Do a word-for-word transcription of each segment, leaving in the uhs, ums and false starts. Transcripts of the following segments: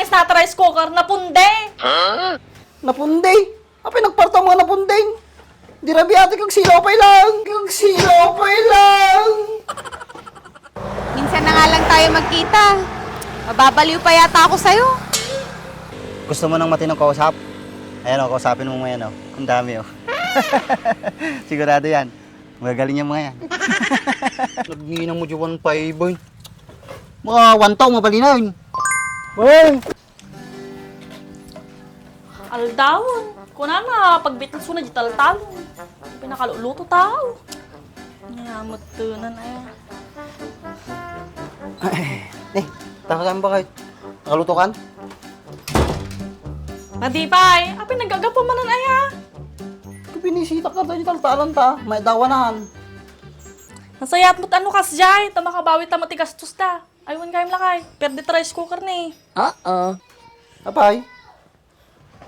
Is not rice cooker, napundi! Napundi? Apay nagpartam nga napundi? Di rabiati kag silaw pay lang! Kag silaw pay lang! Minsan na nga lang tayo magkita. Mababaliw pa yata ako sa'yo. Gusto mo ng matinong kausap? Ayan o, kausapin mo ngayon o. Ang dami o. Sigurado yan. Magagaling yung mga yan. Nagngina mo di one five, boy. Mga one tao, mabalin na yun. Boy! Aldawon. Kunana, pagbitlas ko na di taltalon. Pinakaluluto tao. Niyamot tunan, aya. Eh, taka kan ba kayo? Nakaluto kan? Madipay, apay nagagapu manan aya? Binisita ka tayo taltalan ta, may dawanan. Nasayat mo't ano kas jay, ta makabawi ta mati gastos ta. Aywan kayam lakay, perde ta rice cooker ni. Oo. Apay?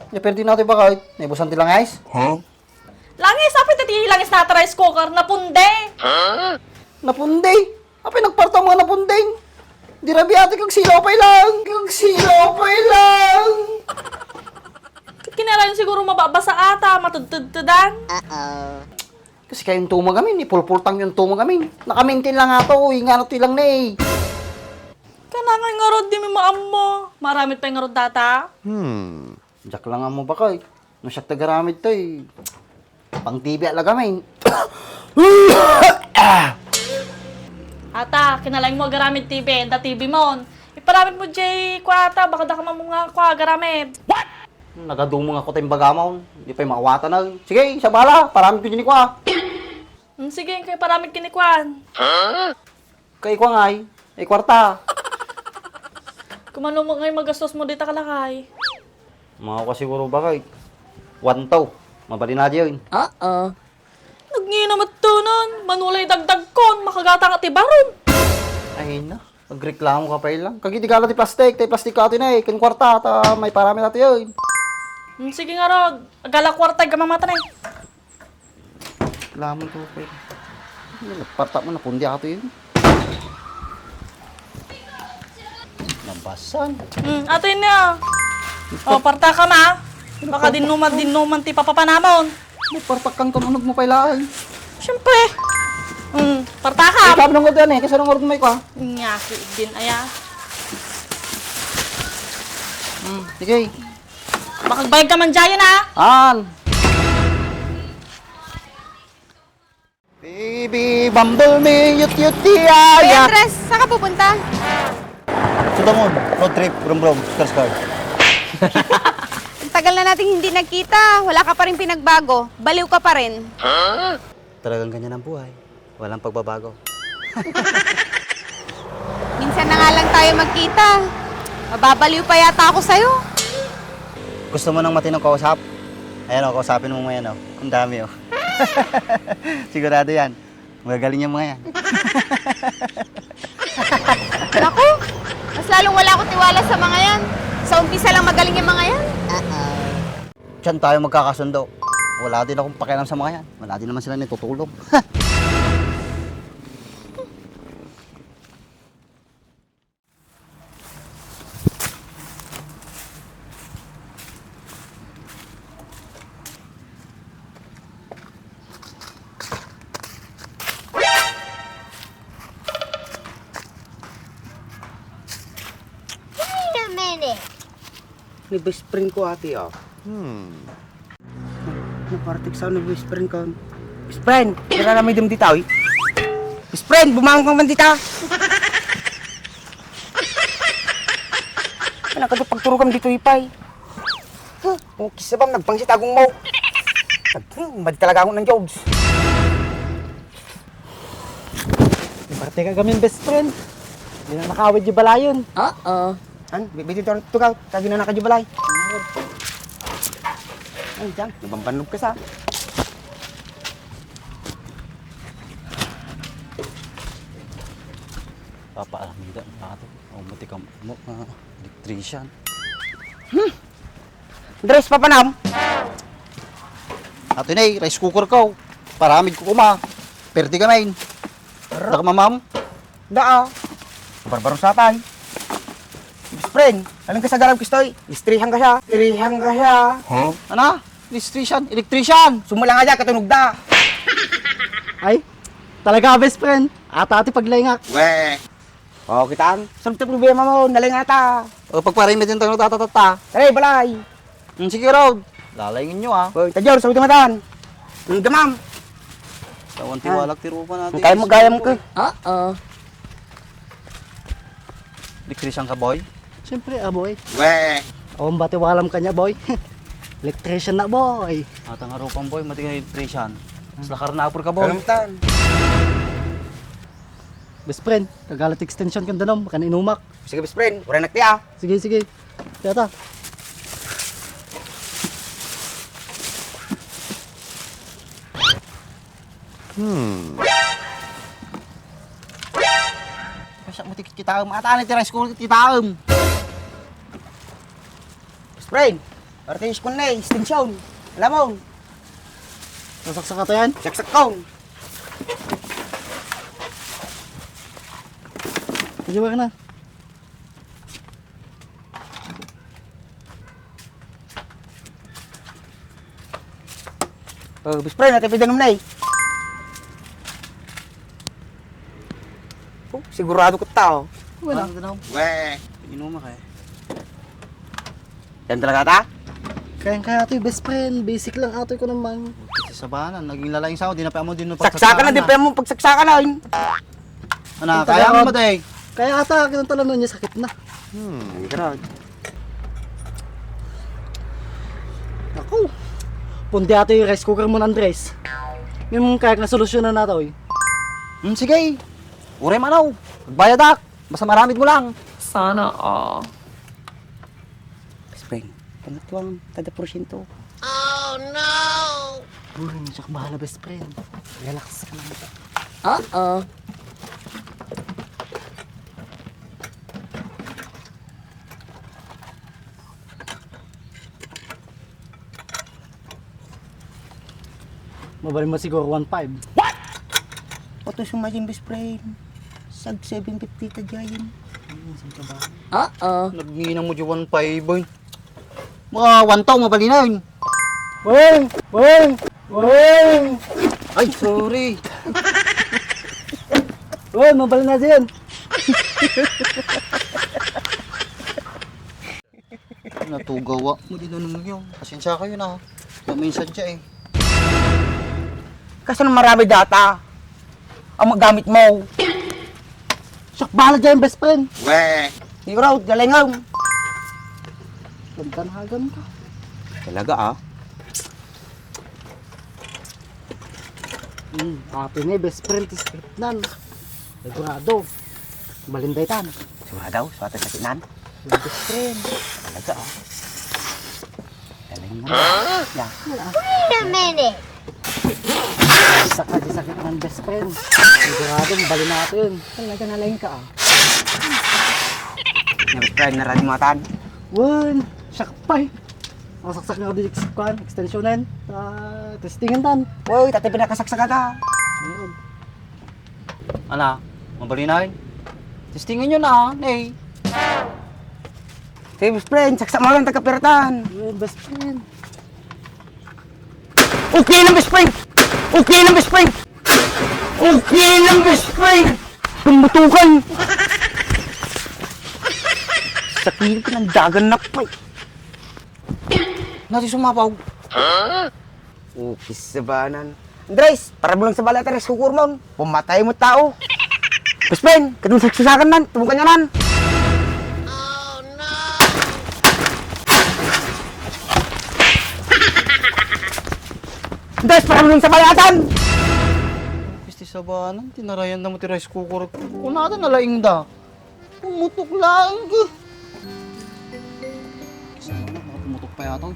Ya perde natin ba kahit? Naibusan ti langis? Huh? Langis, apay ti langis na ta rice cooker, napundi. Napundi? Apay nagpartam nga napunding? Di rabiati kag silaw pay lang! Kag silaw pay lang! Kinalayon siguro mababasa ata, matudtudtudan. Uh-oh. Kasi kayong tumagamin, ipulpultang yung tumagamin. Nakamintin lang ato, uy, nga ano ti lang na eh. Kanangan nga rod, di mi maammo. Maramit pay nga rod data. Hmm, jak lang ammo bakay. No siak ti agaramid toy, pang-T V a lagamin. Ata, kinalaing mo agaramid T V, enda T V mon. Iparamid mo jay kua ata, baka dakam ammo nga kua agaramid. What? Nagadumong ako ta imbaga mon. Di pay maawatan na. Sige, siya bala. Paramid ko jay ni kua. Hmm, sige, kay paramid kini kuan. Kay kua ngay, ay kwarta. Kumano mo ngay magastos mo dita kalakay? Mga ka siguro bakay. One to. Mabalin na diyan. Oo. Nagngina met tunan, manulay dagdagkon, makagata nga ti baron. Ay na, agreklamo ka pay lang. Kagiti gala ti plastik, ti plastik ka atin eh, ken kwarta, ta may parami natin yun. Hmm, sige nga rod, agala kwarta, gamamatan eh. Lamon to, pwede. Ano, nagparta mo, napundi ato yun. Nabasan. Hmm, ato yun na. O, parta ka ma. Baka dinuman, dinuman ti papapanamon. Nagpartak kang tununag mo pay laeng. Siyempre. Hmm, parta ka. Ikaw nung order eh, kasi nung order mo ikaw. Nga, si din, aya. Hmm, sige. Makagbayag ka man dyan, ha? An? Baby, bumble me, yut yut di Kuya aya. Andres, saan ka pupunta? Sudangon, road trip, brum brum, scar scar. Ang tagal na nating hindi nagkita, wala ka pa rin pinagbago. Baliw ka pa rin. Talagang ganyan ang buhay. Walang pagbabago. Minsan na nga lang tayo magkita. Mababaliw pa yata ako sa'yo. Gusto mo ng matinong kausap? Ayan o, kausapin mo ngayon o. Ang dami o. Sigurado yan. Magagaling yung mga yan. Naku, mas lalong wala akong tiwala sa mga yan. Sa umpisa lang magaling yung mga yan. Diyan tayo magkakasundo. Wala din akong pakialam sa mga yan. Wala din naman sila nitutulong. Wait a minute. Ni best friend ko ate, ah. Hmm. Napartik sa ni best friend ko. Best friend, wala na may dum dito, eh. Best friend, bumangon ka man dito. Ano ka pagturog kami dito, ipay? Huh, kung kisa ba, nagpangsit agong mo. Nag-, hmm, madi talaga akong ng jobs. Parte ka kami best friend. Hindi na nakawid yung balayon. Oo. An, bibili to, to ka, kagi na nakajubalay. Ay, diyan, nabambanlog ka sa. Papa, alam nila, ang ato. O, buti ka mo, ah, electrician. Hmm. Dress, papanam. Ato na eh, rice cooker ko. Paramid ko kuma. Perde ka, main. Daka mamam? Daa. Barbaro sapay. Best Friend, alam ka sa garab kistoy? Listrihan ka siya. Listrihan ka siya. Huh? Ano? Electrician? Electrician! Sumulang ka dyan, katunogda. Ay, talaga, best friend. Ata ti paglengak. Weh. O, kitam? Saan ti problema mo? Nalengata. O, pagparimit yung tanong tatatatta. Tara, balay. Hmm, sige, Rod. Lalaingin nyo, ah. Hoy, tadyaw, sa matan. Ang gamam. Tawan ti walak ti rupa natin. Ang kaya mo gayam ko. Oo. Electrician ka, boy? Siyempre, ah, boy. Weh. Awan ba ti walam kanya, boy? Electrician na, boy. Ata nga rupam, boy, mati nga electrician. Mas lakar na apur ka, boy. Kalamtan. Best friend, kagalat extension kan danum, kan inumak. Sige, best friend, uranak ti, ah. Sige, sige. Tiyata. Hmm. Kasa mo ti kitaem. Atan ti rice cooker kitaem. Best friend, para tayo school na eh, extension. Alam mo? Nasaksak ka yan? Saksak ko. Sige, wag na. Oh, best friend, ati pidanum na eh. Oh, sigurado ko tao. Wala. Ano daw? Weh. Inumak eh. Yan talaga ta? Kaya kaya ito yung best friend. Basic lang ito ko naman. Sa sabanan, naging lalaing sa ako, di na pa mo, di na Saksakan na, di pa mo pagsaksakan na. Ana, kaya mo, Matay. Kaya ata, kinuntalan nun niya, sakit na. Hmm. Ang grabe. Ako, pundi ato yung rice cooker mo, Andres. Yung kaya nga solusyonan nato, eh. Hmm, sige. Uray manaw. Magbayadak. Basta maramid mo lang. Sana all. Spring. Pangatuang kada porsyento. Oh, no! Uy, siya bahala, best friend. Relax ka lang. Oo. Mabalin mo siguro one five. What? Oto sumayin, best friend. Sag seven fifty ta jayen. Ano, saan ka ba? Oo. Nagngina mo di one five, boy. Mga one tao, mabalin na yun. Boy! Boy! Boy! Ay, sorry. Boy, mabalin na din. Natugawa mo din, ano mo yun? Pasensya kayo na. Yung minsan siya eh. Kaso na marami data ang magamit mo. Siya, bahala dyan, best friend. Weh. Di raw, galingaw. Ganda na agam ka. Talaga, ah. Hmm, ato ni best friend, ti script nan. Sigurado. Balinday tan. Sigurado, suwata sa kinan. Best friend. Talaga, ah. Galing mo. Ya. Wait a minute. Isa ka, di sakit ng best friend. Sigurado, bali natin. Talaga na lang ka, ah. Best friend, narad mo atan. Wen, siak pay. Ang saksak nga di kan, extensionen. Ah, testingan tan. Uy, tati pinakasaksak ka. Ayun. Ana, mabalin na yun. Testingan nyo na, eh. Hey, best friend, saksak mo lang, taga piratan. Ayun, best friend. Okay lang, best friend. Okay lang, best friend. Okay lang, best friend. Pumutukan. Sakit ng dagan na pa. Nati sumapaw. Upis sa banan. Andres, para mo lang sa balay, Andres, kukurmon. Pumatay mo tao. Best friend, kadun sa susakan nan, tumukan niya nan. Andres, para mo lang sa balay, atan. Pisti sa banan, tinarayan na mo ti rice cooker. Kunada na laing da. Pumutok laeng ka. Sa mga, mga pumutok pa yata.